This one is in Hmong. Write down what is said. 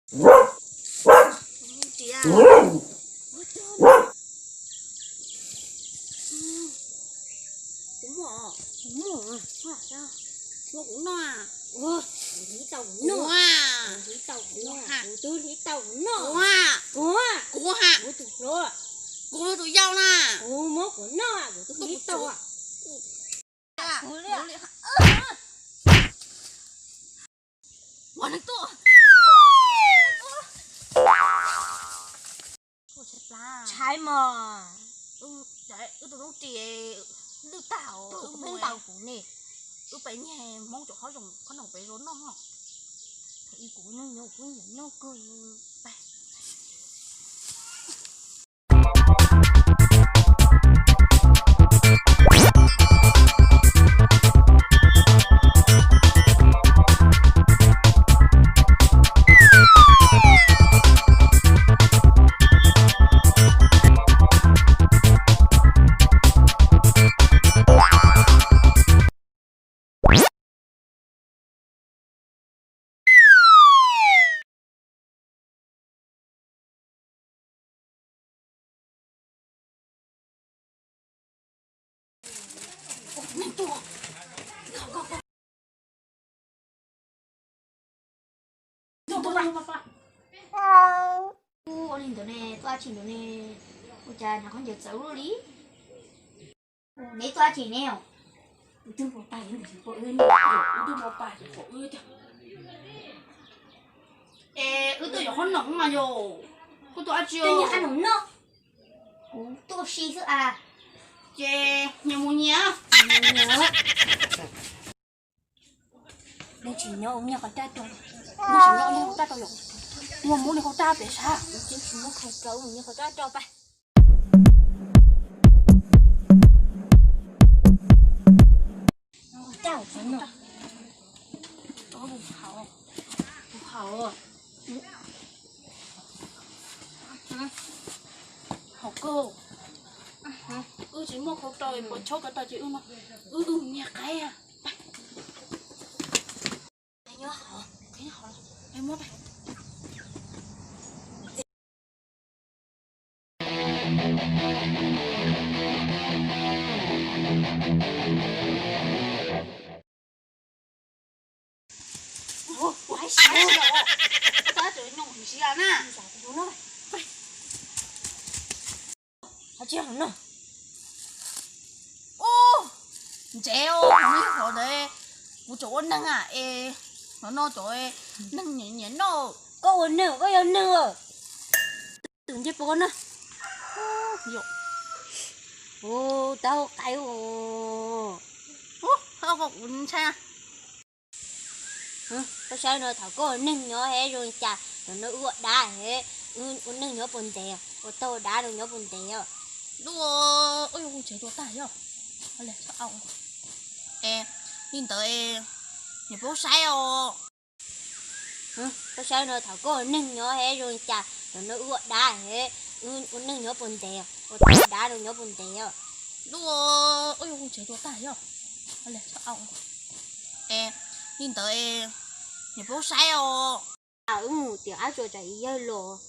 Kuv muaj, kuv muaj, muab kuv noj. Kuv hliv tau kuv noj. Kuv hliv tau kuv noj. Kuv twb hliv tau kuv noj. Kuv, kuv, kuv tus hluas, kuv tus yau na. Kuv muab kuv noj, kuv twb hliv tau. Ua neeg tuaj. Tshaib mog. Wb tus lub ris lwj tag, wb pheej ntaus kuv ne. Wb pem niag Hmoob tsoom qhob zoo qhob noom pem zoo noj. Kuv neeg nyob kuv nyiam noj kawg. Ua li ntawd ne, tuaj dab tsi ntawd ne? Ua cas hnav khaub ncaws txawv luaj li? Neb tuaj dab tsi ne? Wb twb npau taws, wb twb npau taws, wb twb npau taws, wb twb npau taws. Es wb tuaj yuav qhob noom mas yom. Koj tuaj dab tsi? Kuv tuaj si xwb as. Ces nyias mus nyias. Nej tsis nyob ua nyiaj qhov raj rau, nej tsis nyob ua nyiaj qhov raj rau yom. Muaj muab li qhov raj pem sab, tsis muab qhov rau mus nyiaj qhov raj rau pab. Haum kawg. Wb tsis muaj khau rau, puas chob ko tau ces wb, wb, wb nyiag qaib. Ub, ntsev, hov ntawd kuv tseem ua neeg es hov no cov neeg nyiam noj. Koj ua neeg, koj yog neeg. Tus ncej puas koj na? Ub, taub hau qaib. Ub, kuv ntshai. Koj saib no, thaum koj ua neeg nyob es zoo li cas, thaum no wb ua dab es, ua neeg nyob puas ntev, ua tau ua dab no nyob puas ntev os. Ub, ub, tsev tua tag yog. Es li ntawd, niam paub saib os. Koj saib no, thaum koj ua neeg nyob es zoo li cas, thaum no wb ua dab es, ua neeg nyob puas ntev, ua tau ua dab no nyob puas ntev os. Ub, ub, tsev tua tag yog. Es li ntawd, niam paub saib os. Wb mus tiam ab tsuas tsam ib yawg los.